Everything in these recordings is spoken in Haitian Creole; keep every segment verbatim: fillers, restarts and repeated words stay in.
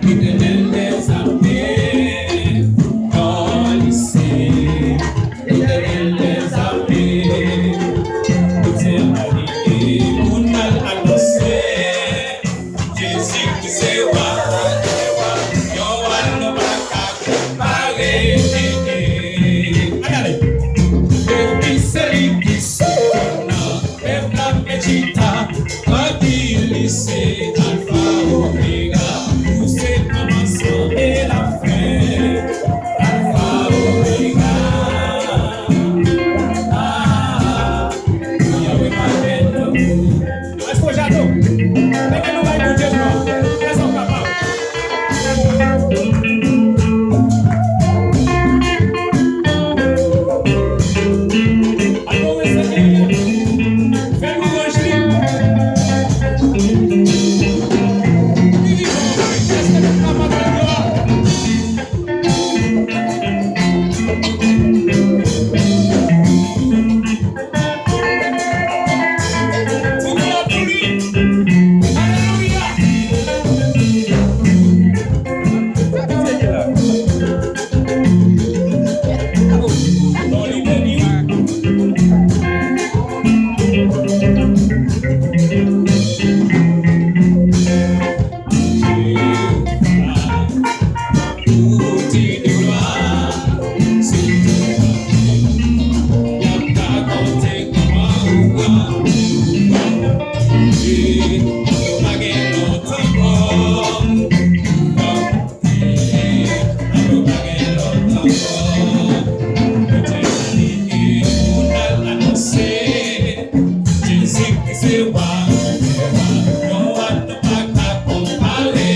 Letènèl dèzame, non li se Letènèl dèzame. Kote anpil moun al anonse Jezi Kris se wa, yon wa nou pa ka konpare. Ann ale. Epi se li ki sot nan Pèp la fè chita, paske li se Alfa Omega, ou se kòmansman e lafen. Alfa Omega. Ah, Yahweh pa pèdi. Èske w jaloux? Leve nou bay Bondye glwa. Fè sa w kapab. Adore Senyè a. Fè lwanj li. Li vivan, èske nou kapab bay glwa? Jezi Kris se wa, se wa, yon wa nou pa ka konpare.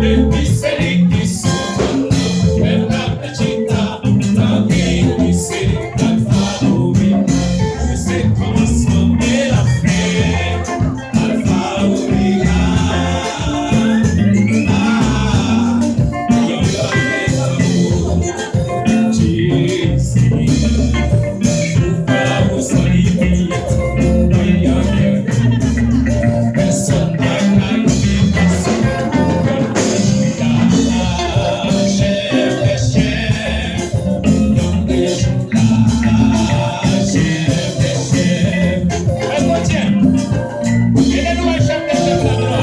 Epi se li ki sou twòn nan, pèp la fè chita, tankou li se Alfa Omega, ou se kòmansman e lafen. Alfa Omega. Ah, yon bagay tankou Jezi. Ou pa ou san limit. Ay, ay, ay. Pèsonn pa ka gen fason. Chè fè chè. Yon de jou la, chè fè chè. Èske w tyen? Ede nou bay chèf de chèf la glwa.